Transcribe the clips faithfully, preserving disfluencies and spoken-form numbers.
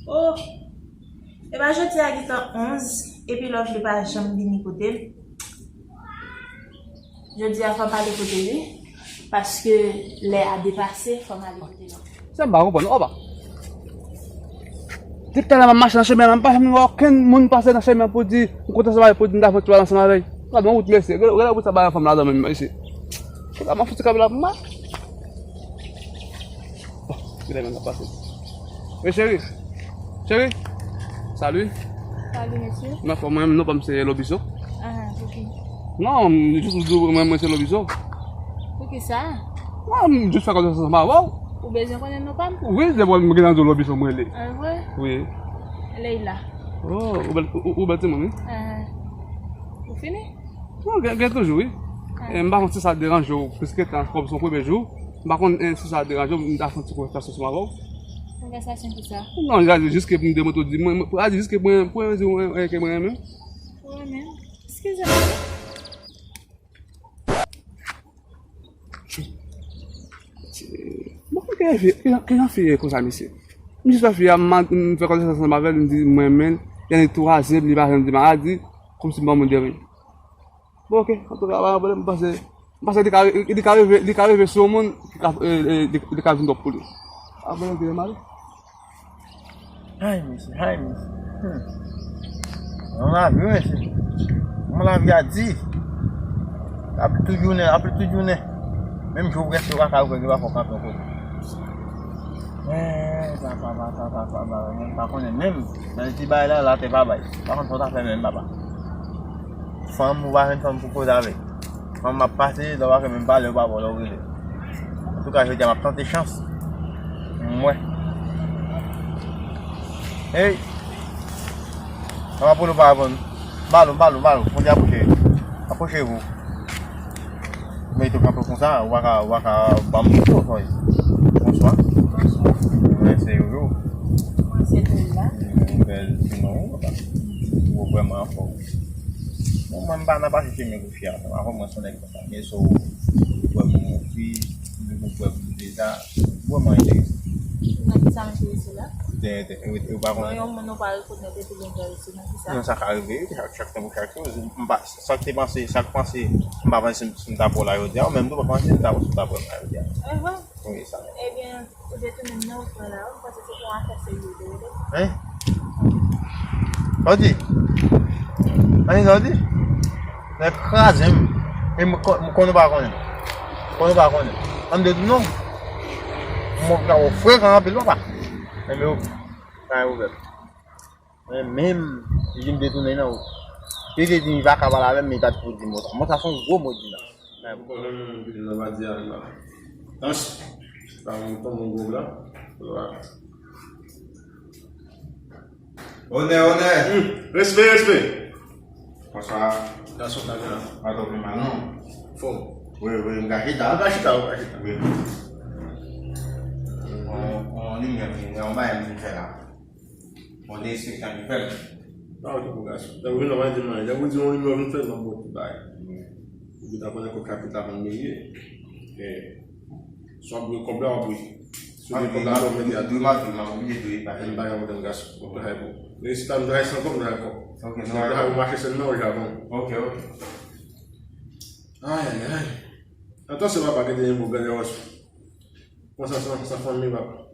Oh, epa jodi a gentan onz, epi Lovely pa janm vini kote m. Jodi a fò m ale kote li, paske lè a depase, fò m ale kote Lovely. Sa m pa konprann, opa. Depi talè m ap mache nan chemen an, m pa janm wè okenn moun pase nan chemen an pou di, m kontan sa pou di m ta fè ti pale ansanm avè l. Gade yon wout mesye, gade, gade wout sa bay yon fanm ladan menm mesye. Gade m ap fouti kamera pou mwen. Bon, gade moun ap pase. Wi, cheri. Cheri. Salut. Salut, mesye. M anfòm, mwen menm non pa m se Lobiso. Ah, ok. Non, m jis m di w mwen, mwen se Lobiso. Poukisa? Non, m jis fè konesans ansanm avè w. Ou bezwen konnen non pa m? Wi, se bon, m gen nan di w Lobiso mwen rele. Ah, vre? Wi. Leila. Oh, ou bèl, ou, ou bèl timoun, wi. Ah. Ou fini? Non, gen, gen toujou, wi. Ah. E m pa konn si sa deranje w plis ke tan, kòm se yon premye jou. M pa konn, eh, si sa deranje w, m ta fè yon ti konvèsasyon ansanm avè w. Konvèsasyon ki sa? Non, m di jis ke pou m demontre w, di mwen, mwen, a di jis ke mwen, pou mwen di mwen, eh, ke mwen renmen w. Ou renmen m? Eskize m. Bon, ki jan fi, ki jan, ki jan fi ye konsa, mesye? M jis wè fi a, m, m fè konesans ansanm avè l, m di mwen renmen l, epi li twaze, li pa janm di m a di, kòmsi m pa moun de ri. Bon, ok, antouka, pa gen pwoblèm, m panse, m panse li ka, li ka rive, li ka rive sou yon moun ki ka, eh, eh, li, li ka vin twòp pou li. Pa gen pwoblèm, kite m ale. Ay, mesye, ay, mesye. Hmm. Nan lavi, mesye. Nan lavi a di. Apli tout jounen, apli tout jounen. Menm jou prèske ou pa ka ouvè, ou pa fè kanpe yon kote. Eh, papa, papa, papa, papa, mwen pa konnen menm. Nan ti bagay la, latè pa bay. Pa konn sa w ta fè menm, papa. Fanm, ou pa jwenn fanm pou koze avèk. Fanm ap pase, lè w pa fè menm pale, ou pa bò lè w rele. Antouka, jodi a, m ap tante chans. M wè. Hey! Sa va pou nou pa avann. Ballon, ballon, ballon. Kounye a apwoche. Apwoche vou. Mete kanpe konsa, ou pa ka, ou pa ka ban m pito, soy. Bonswa. Mwen se Yoyo. Mwen se Leila. Mwen bèl, sinon, ou vrèman anfòm. Bon, mwen, m pa nan pase chemen pou fi a. Sa va kòmanse nèg konsa. Men so, ou wè pou mwen fi, ou wè pou deja. Vrèman enterese. Nan ki sa m enterese la? Te, te, ou, ou pa konnen. Yon moun ou pa rekonèt epi l enterese nan ki sa? Non, sa ka rive, chak, chak tan pou chak choz. M pa, sa k te panse, sa k panse, m pa panse si m, si m ta pran w la jodi a, ou menm tou pa panse si m ta, si m ta pran w la jodi a. E vre? Wi, sa. Ebyen, ou detounen m nan ou pran la, ou panse se pou yon afè serye ou te rele? Hein? Sa w di? Anyen sa w di? Nèg kraze m. E m kon-, m konn ou pa konnen. Konn ou pa konnen. An m detounen w. M wè w frekan anpil, papa. Enben, ok. Sa yon pwoblèm. Mwen menm, li di m detounen nan wout. Li te di m li pa ka pale avè m, men li pa t pou di mo sa. Mo sa se yon gwo mo di nan. Mwen konnen moun ki te nan badi a la. Tans, pa moun tonbe gwo la. Onè, onè. Hmm, respè, respè. Bonswa. Gason ta gen la. Pa twò pi mal, non. Fòm. Wi, wi, m ka chita. Ou ka chita, ou ka chita. Wi. On, on limyè, on bagay m vin fè la. Bon, te espektan li fè l. Pa okipe w, gason. Lè w vin la, w pa di m anyen. Lè w di yon limyè w vin fè, m ap ba w tout bagay. Ou gentan konnen kòb kapital pa m bliye. Si w ap dwe kòb la, w ap dwe. Si w dwe kòb la, w ap mete a tou. Dwe m ap dwe, m ap oblije dwe, pa gen. M pa gen pwoblèm, gason. Bon, travay pou ou. Men si ta m travay san kòb, m travay kòb. Ok, si w ap travay pou mache sèlman, w ja bon. Ok, ok. Ay, ay, ay. Atansyon, papa, gen de mo gade wòch. Konsa, sa, sa fanmi, papa.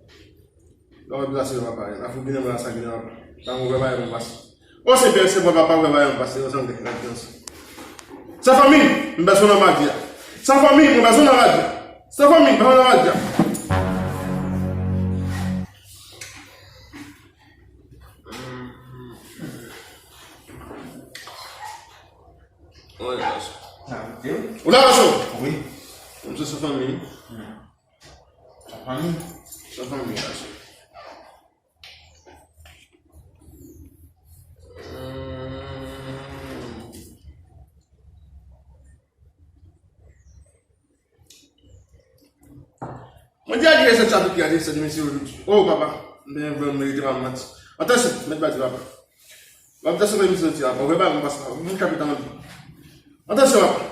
Lè w ap deplase, papa, lè w ap vin nan sa, vin nan papa. Pa yon vre bagay pou pase. O Senyè, se bon, papa, vre bagay pou pase. Yo, sa m te fè ladan. Sa fanmi, m bezwen nan badi a. Sa fanmi, m bezwen nan badi a. Sa fanmi, m bezwen nan badi a. Ou la, gason? Wi. M se sa fanmi. Sa fanmi? Sa fanmi, gason. Mwen di a ki resèt sa, tout ki a resèt mesye yo jodi. Oh, papa, men vrèman merite pa manti. Atansyon, mèt badi, papa. Papa, atansyon, men misye soti, papa. Ou vle pa, mwen pase, papa. Mwen kapitan anpil. Atansyon, papa.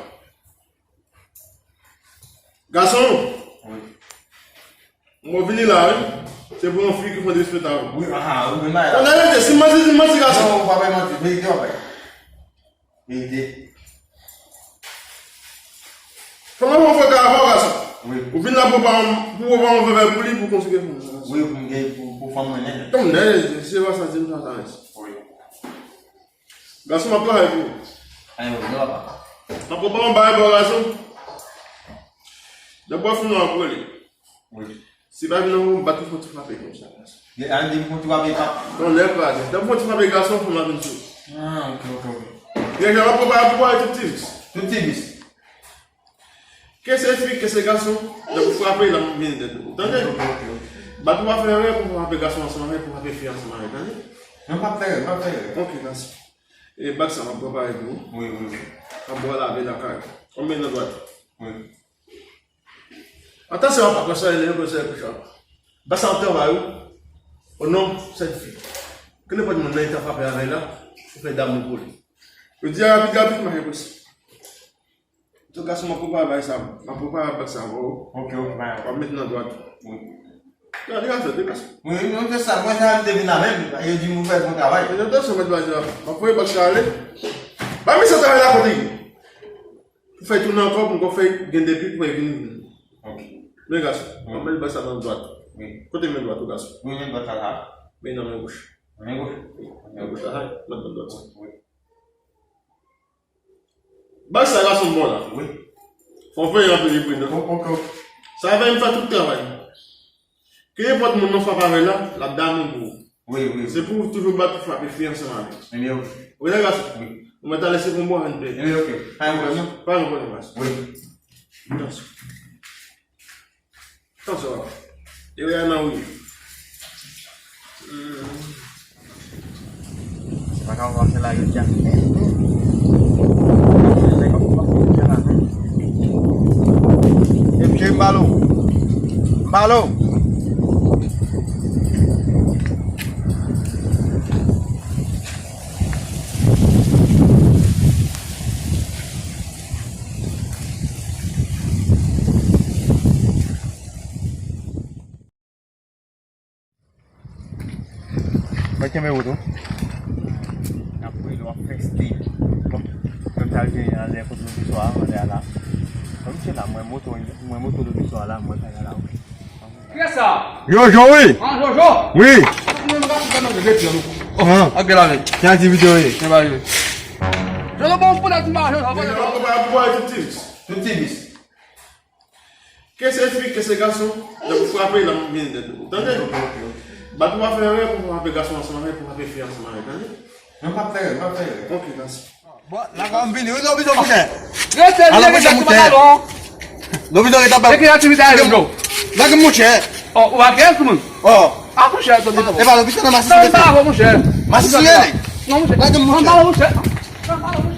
Gason! Wi. Mwen vini la, wi. Se pou yon fi ki fè disrespè avè w. Wi, aha, ou menm la. Nan verite, si m manti, si m manti, gason. Non, ou pa bay manti. Verite w ap bay. Verite. Kòman pou fè ka avè w, gason? Wi. Ou vin la pou pa yon, pou pa yon vèvè pou li, pou konsidere fanm nan, gason. Wi, pou m gen, pou, pou fanm mwen nèt. Tanm nèt, se pa sa di m sa, sa, mèsi. Wi. Gason, m ap travay pou ou. Ayo, non, papa. M ap pran yon bagay pou gason. Dapre fin nan ap rele. Wi. Si pa vin nan ou, bat ou fon ti frape konsa, gason. Gen an di pou ti frape pa. Non, lè pa di. Dapre fon ti frape gason, pou m ap vin sou. Ah, ok, ok, ok. Gen jan m ap prepare pou pale tout ti vis. Tout ti vis. Ke se fi, ke se gason, lè pou frape, lè m vin dèt ou. Tande? Ok, ok, ok. Bat ou pa fè erè pou frape gason ansanm avè, pou frape fi ansanm avè, tande? Non, pa fè erè, pa fè erè. Ok, gason. E bak sa, m ap prepare pou ou. Wi, wi, wi. M ap bò lave lakay. Konbyen nan dwat? Wi. Atansyon, apa, konsa, e lè yo konsa, e koucha. Bak sa ap travay ou. O non, sèt fi. Ke nenpòt moun nan eta frape avè la, ou fè damou pou li. Yo di a rapid, rapid, mache konsa. Tout gason, m ap prepare bagay sa, m ap prepare bak sa pou ou. Ok, ok, bay. W ap met nan dwat. Wi. Gade gason, de gason. Wi, wi, non, se sa. Mwen, sa m te vin la menm. Yo di m ou fè bon travay. Fè atansyon, mèt bagay la. M ap voye bak sa ale. Ba misye travay la kote li. Pou fè tounen ankò, pou m fè gen depi, pou fè vin. Ok. Men gason, wi. M ap met bak sa nan dwat. Wi. Kote men dwat ou, gason? Wi, men dwat la la. Men nan men goch. Men goch? Wi. Men goch la, ha? Mèt nan dwat. Wi. Bay sa gason bon la. Wi. Fò w veye anpil, li predan. Ok, ok, ok. Sa fè m fè tout travay. Ke nenpòt moun nan frape avè la, l ap damou pou ou. Wi, wi, wi. Se pou ou toujou bat pou frape fi ansanm avè l. Ebyen, wi. Wi, la gason. Wi. Ou mèt ale se pou bon ann pè. Ebyen, ok. Pa gen pwoblèm, non? Pa gen pwoblèm, gason. Wi. Gason. Tanzò. Yo ya nan wi. Hmm. Se pa ka pase la yo dja. E msye Mbalo. Mbalo. Mwen kenbe wout ou. N ap pwele w ap fè stil. Bon. Mwen ta gen anlè kote lobiswa a, anlè a la. Bon, misye la, mwen moto, mwen moto lobiswa a la, mwen kay a la, wi. Kiyès sa? Jojo, wi. Ah, Jojo? Wi. Mwen, mwen, mwen, mwen, mwen, mwen, mwen, mwen. Ah. Ok, la, men. Ki aktivite w ye? Mwen pa jwe. Jojo, bon, pou la, ti mwa, Jojo, bon, Jojo. Tout ti vis. Tout ti vis. Ke se fi, ke se gason, lè pou frape, lè m vin dèt ou. Tande? Ok, ok, ok. Bat ou pa fè erè pou frape gason ansanm avè, pou frape fi ansanm avè, tande? Non, pa fè erè, pa fè erè. Ok, gason. Bon, la, m vini. Wi, lobizon, mouchè. Rete, rete, rete, pantalon. Lobizon, rete, pa. E ki aktivite a, lobizon? Lage m, mouchè. Oh, ou pa gen sou moun? Oh. Ah, mouchè, lobizon. E pa lobizon, non, masisi. Non, pa, mouchè. Masisi, rele. Non, mouchè. Lage m, mouchè. Non, mouchè.